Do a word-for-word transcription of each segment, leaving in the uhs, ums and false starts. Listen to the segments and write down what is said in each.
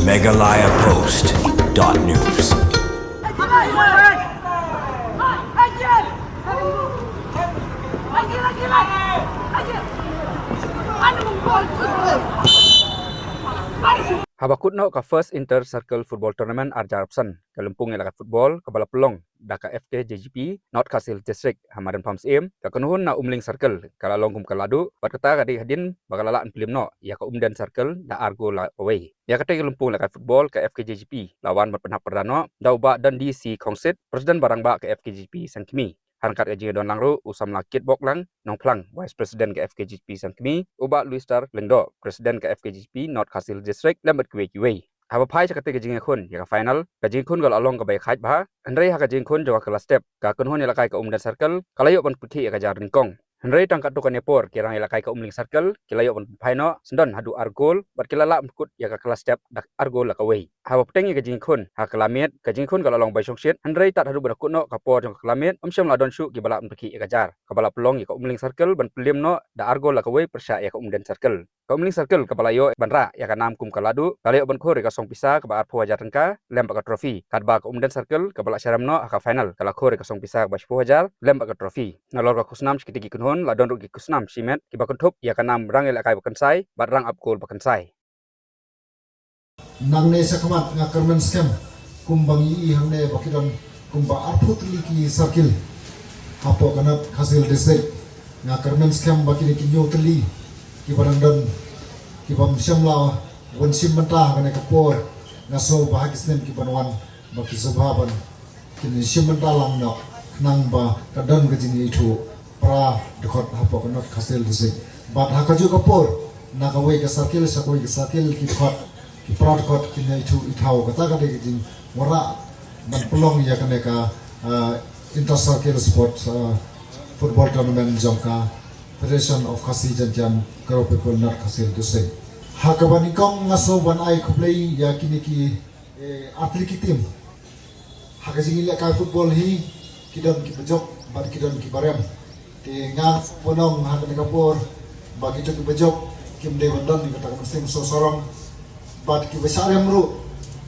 Meghalaya Post dot news. Haba kut noh ka First Inter Circle Football Tournament arjar option ka lympung ïalehkai football kaba la pynlong da ka F K J G P North Khasi Hills District ha Madan Pamsiem, ka kynhun na Umling Circle ka la long kum ka la duh bad kata ka dei hadien ba ka la lah ban pynliem noh ïa ka Umden Circle da ar gol la kawei. Ïa katei ka lympung ïalehkai football ka F K J G P la wan ban pynhap pyrda noh da u Bah Dundee C Khongsit, President ba rangbah ka F K J G P Sengkmie. Hangkat ka jingïadon lang ruh u samla Kitboklang Nongphlang, Vice President ka F K J P Sengkmie, u Bah Louis Star Lyngdoh, President ka F K J P North Khasi Hills District, lem bad kiwei kiwei. Haba phai sha katei ka jingïakhun ïa ka final, ka jingïakhun ka la long kaba ïakhaid bha, hynrei ha ka jingïakhun jong ka kylla step, ka kynhun ïalehkai ka Umden Circle ka la ïoh ban pynkhih ïa ka jar nyngkong. Hynrei tang katto katne por ki rangïalehkai ka Umling Circle ki la ïoh ban pynphai noh syndon haduh ar gol bad ki la lah ban kut ïa ka kylla step da ar gol la kawei. Haba bteng ïa ka jingïakhun ha ka kylla miet, ka jingïakhun ka la long bai shongshit, hynrei tad haduh ba da kut noh ka por jong ka kylla miet, ym shym la don shuh kiba lah ban pynkhih ïa ka jar, kaba la pynlong ïa ka Umling Circle ban pynliem noh da ar gol la kawei pyrshah ïa ka Umden Circle. Ka Umling Circle kaba la ïoh ban rah ïa ka nam kum ka la duh, ka la ïoh ban khur ïa ka song pisa kaba arphew hajar tyngka lem bad ka trophy, katba ka Umden Circle kaba la sharem noh ha ka final ka la khur ïa ka song pisa kaba shiphew hajar lem bad ka trophy. Nalor ka khusnam sha kitei ki kynhun la don ruh ki khusnam shimet kiba kynthup ïa ka nam rangïalehkai ba kynsai bad rang ap gol ba kynsai. Nangne shakhmat nga kyrmen skhem kumba ngi ïohi hangne ba ki don kumba arphew tylli ki circle hapoh ka North Khasi Hills District. Nga kyrmen skhem ba kine ki hynñiew tylli kiba dang don, kiba ym shym la wan shim bynta ha kane ka por, nga sngew ba ha ki snem kiban wan ba ki sngewbha ban kin shim bynta lang noh khnang ba ka don ka jingïaithuh pra dkhot hapoh ka North Khasi Hills District. Bad ha kajuh ka por, na kawei ka circle sha kawei ka circle, ki dkhot, ki pra dkhot kin ïaithuh ithaw. Kata ka dei ka jingwanrah ban pynlong ïa kane ka, ah, Inter Circle Sport, ah, Football Tournament jong ka Federation of Khasi Jaiñtia Garo People, North Khasi Hills District. Ha kaba nyngkong nga sngew ban ai khublei ïa kine ki, eh, artylli ki team. Ha ka jingïalehkai football hi, ki don kiba jop bad ki don kiba rem. Te nga sngew ban ong ha kane ka por ba kito kiba jop kim dei ban don ïa kata ka mynsiem sngewsarong, bad kiba shah rem ruh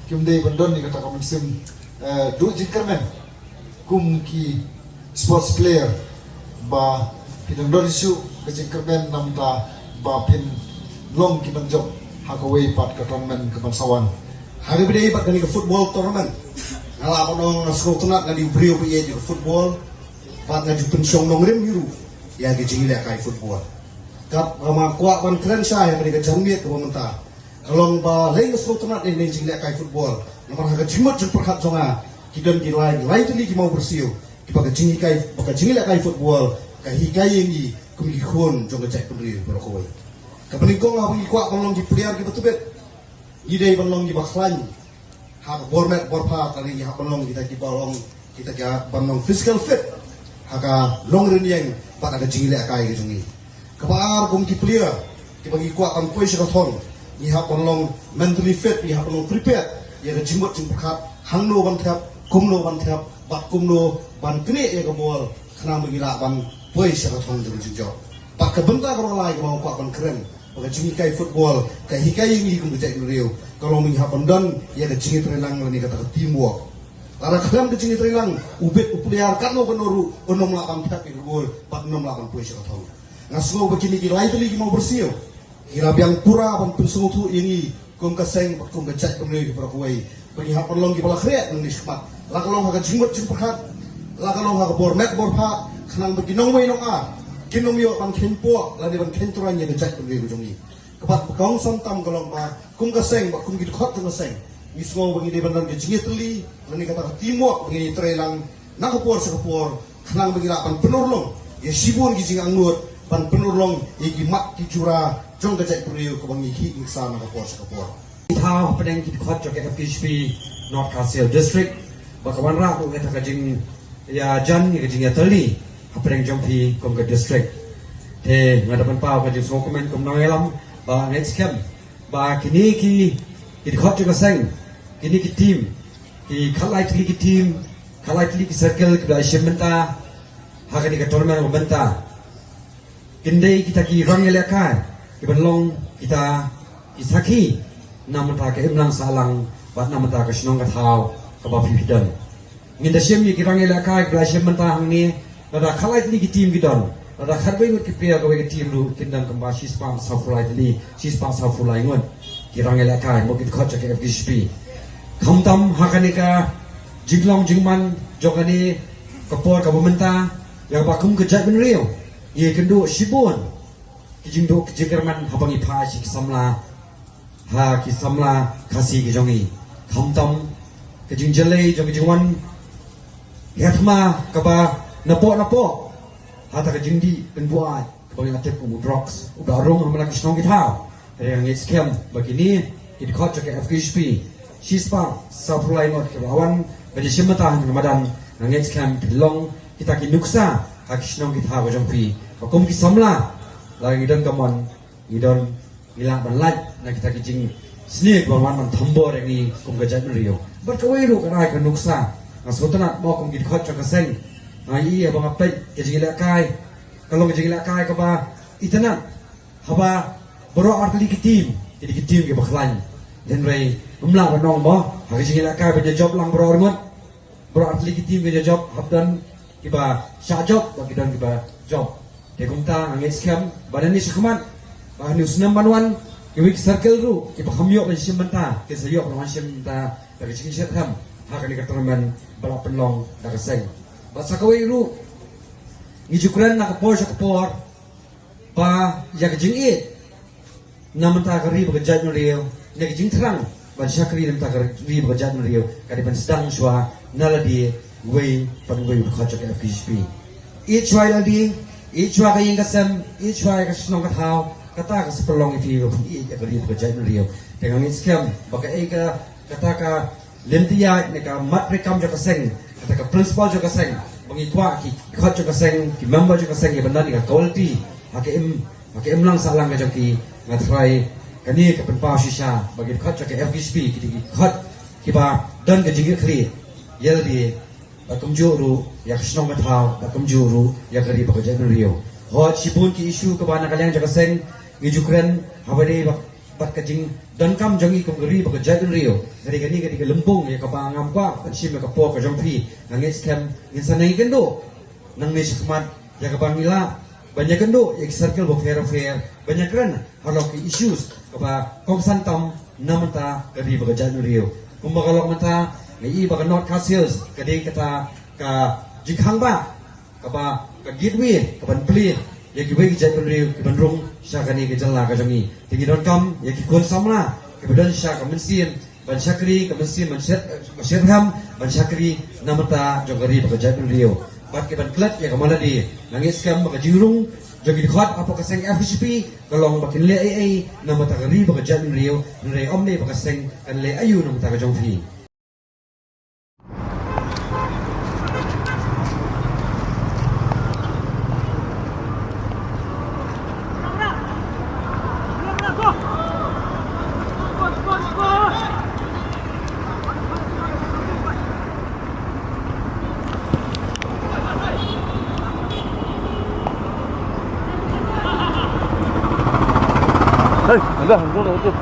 kim dei ban don ïa kata ka mynsiem, eh, duh jingkyrmen kum ki sports player, ba phin ym don shuh ka jingkyrmen namar ba phin long ki nongjop ha kawei pat ka tournament kaban sa wan. Ha kaba ïadei bad kane ka football tournament, nga lah ban ong nga sngewtynnat, nga dei u briew ba ïeit ïa ka football, bad nga ju pynshong nongrim hi ruh ïa ka jingïalehkai football. Katba nga kwah ban kren shai ha kane ka janmiet kaba mynta, ka long ba lei nga sngewtynnat ïa kane ka jingïalehkai football, namar ha ka jingmut jingpyrkhat jong nga, ki don ki lai, lai tylli ki mawbyrsiew kiba ka jinghikai, ba ka jingïalehkai football ka hikai ïa ngi kum ki khun jong ka jaitbynriew baroh kawei. Kaba nyngkong, haba ngi kwah ban long ki player kiba tbit, ngi dei ban long kiba khlaiñ ha ka bor met bor phad, lane ngi hap ban long kita kiba long, kita kiba ban long physical fit ha ka longrynieng bad ha ka jingïalehkai ka jong ngi. Kaba ar, kum ki player kiba ngi kwah ban poi sha ka thong, ngi hap ban long mentally fit, ngi hap ban long prepared ïa ka jingmut jingpyrkhat, hangno ban thep, kumno ban thep, bad kumno ban knieh ïa ka bol khnang ba ngi lah ban poi sha ka thong jong ka jingjop. Bad ka bynta kaba lai kaba nga kwah ban kren ba ka jinghikai football ka hikai ïa ngi kum ka jaitbynriew, ka long ba ngi hap ban don ïa ka jingïatreilang lane kata ka teamwork. Lada khlem ka jingïatreilang, u bit u player katno katno ruh un ym lah ban thep ïa ka gol bad un ym lah ban poi sha ka thong. Nga sngew ba kine ki lai tylli ki mawbyrsiew ki la biang pura ban pynsngewthuh ïa ngi kum ka seng bad kum ka jaitbynriew baroh kawei, ba ngi hap ban long kiba la khreh nangne shakhmat, la ka long ha ka jingmut jingpyrkhat, la ka long ha ka bor met bor phad, khnang ba ki nongwei nongar kin ym ïoh ban kheiñpoh lane ban kheiñtrain ïa ka jaitbynriew ka jong ngi. Kaba kongsan tam ka long ba kum ka seng bad kum ki dkhot jong ka seng, ngi sngew ba ngi dei ban don ka jingïatylli lane kata ka teamwork, ba ngi ïatreilang na ka por sha ka por, khnang ba ngi lah ban pynurlong ïa shibun ki jingangnud, ban pynurlong ïa ki mat ki jura jong ka jaitbynriew kaba ngi khih ngi ksa na ka por sha ka por. Ki thaw hapdeng ki dkhot jong ka F K J P North Khasi Hills District, ba ka wanrah ruh kata ka jingïajan, ïa ka jingïatylli hapdeng jong phi kum ka district. Te nga da pynpaw ka jingsngewkmen kum nongïalam ba ngeit skhem ba kine ki, ki dkhot jong ka seng, kine ki team, ki khatlai tylli ki team, khatlai tylli ki circle kiba la shim bynta ha kane ka tournament ba mynta, kin dei kita ki rangïalehkai kiban long kita ki sakhi na mynta ka imlang sahlang bad na mynta ka shnong ka thaw kaba phi phi don. Ngin da shim ïa ki rang ïalehkai kiba la shim mynta hangne, lada khatlai tylli ki team ki don, lada khatwei ngut ki player kawei ka team ruh, kin don kumba shispah sawphew lai tylli, shispah sawphew lai ngut ki rang ïalehkai, mo, ki dkhot jong ka F K J G P. Khamtam ha kane ka jinglong jingman jong kane ka por kaba mynta, ïa kaba kum ka jaitbynriew ngi ïakynduh shibun ki jingduh ki jingkyrmen haba ngi phai sha ki samla, ha ki samla Khasi ki jong ngi. Khamtam ka jingjyllei jong ka jingwan ïathma kaba napoh napoh, ha kata ka jingdih pynbuaid kaba ngi la tip kum u drugs, u la rung ha man la ki shnong ki thaw. Hynrei nga ngeit skhem ba kine ki dkhot jong ka F K J G P, shispah sawphew lai ngut kiba la wan ban ïashim bynta ha kane ka madan, nga ngeit skhem kin long kita ki nuksa ha ki shnong ki thaw ka jong phi, ba kum ki samla, lada ngi don ka mon, ngi don, ngi lah ban lait na kita ki jingsniew kiba wan ban thombor ïa ngi kum ka jaitbynriew. Bad kawei ruh ka dei ka nuksa, nga sngewtynnat mo, kum ki dkhot jong ka seng, nga ïohi haba nga peit ka jingïalehkai, ka long ka jingïalehkai kaba itynnat, haba baroh artylli ki team ki dei ki team kiba khlaiñ. Hynrei ym lah ban ong mo, ha ka jingïalehkai ban ïajop lang baroh arngut, baroh artylli ki team ki ïajop, hap don kiba shah jop bad ki don kiba jop. Te kumta nga ngeit skhem ba nangne shakhmat, ba ha une u snem ban wan, kiwei ki circle ruh kiba kham ïoh ban shim bynta, kin sa ïoh ban wan shim bynta da ka jingshitrhem ha kane ka tournament ba la pynlong da ka seng. Bad sa kawei ruh, ngi ju kren na ka por sha ka por ba ïa ka jingïeit na bynta ka ri bad ka jaitbynriew, ne ka jingthrang ban shakri na bynta ka ri bad ka jaitbynriew, ka dei ban sdang shuwa na lade uwei pa uwei u dkhot jong ka F K J G P. Ïeit shuwa ïa lade, ïeit shuwa ka ïing ka sem, ïeit shuwa ïa ka shnong ka thaw, kata ka sa pynlong ïa phi ban ïeit ïa ka ri bad ka jaitbynriew. Te nga ngeit skhem ba kaei ka, kata ka lynti ïaid ne ka mat treikam jong ka seng, kata ka principle jong ka seng, ba ngi kwah ki dkhot jong ka seng, ki member jong ka seng, ïa ban don ïa ka quality ha ka im, ha ka imlang sahlang ka jong ki. Nga tharai kane ka pynpaw shisha ba ki dkhot jong ka F K J G P ki dei ki dkhot kiba don ka jingkitkhlieh ïa lade, bad kumjuh ruh ïa ka shnong ka thaw, bad kumjuh ruh ïa ka ri bad ka jaitbynriew. Hooid, shibun ki issue kiba na ka liang jong ka seng ngi ju kren, haba dei ba bad ka jingdonkam jong ngi kum ka ri bad ka jaitbynriew. Hynrei kane ka dei ka lympung ïa kaba ngam kwah ban shim ïa ka por ka jong phi. Nga ngeit skhem ngin sa nang ïakynduh nangne shakhmat ïa kaba ngi lah ban ïakynduh ïa ki circle bapher bapher, ban ïakren halor ki issues kaba kongsan tam na bynta ka ri bad ka jaitbynriew. Kumba ka long mynta, nga ïohi ba ka North Khasi Hills ka dei kata ka jingkhang ba kaba ka gateway kaban plie ïa kiwei ki jaitbynriew kiban rung sha kane ka jylla ka jong ngi. Te ngi donkam ïa ki khun samla kiba don sha ka mynsiem ban shakri, ka mynsiem ban shet, ban shitrhem, ban shakri na bynta jong ka ri bad ka jaitbynriew. Bad kiban klet ïa ka man lade. Nga ngeit skhem ba ka jingrung jong ki dkhot hapoh ka seng F K J G P ka long ba kin leh ei ei na bynta ka ri bad ka jaitbynriew, hynrei ym dei ba ka seng kan leh aïu na bynta ka jong phi. Hey, anda, anda, anda.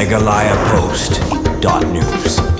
Meghalaya Post dot news.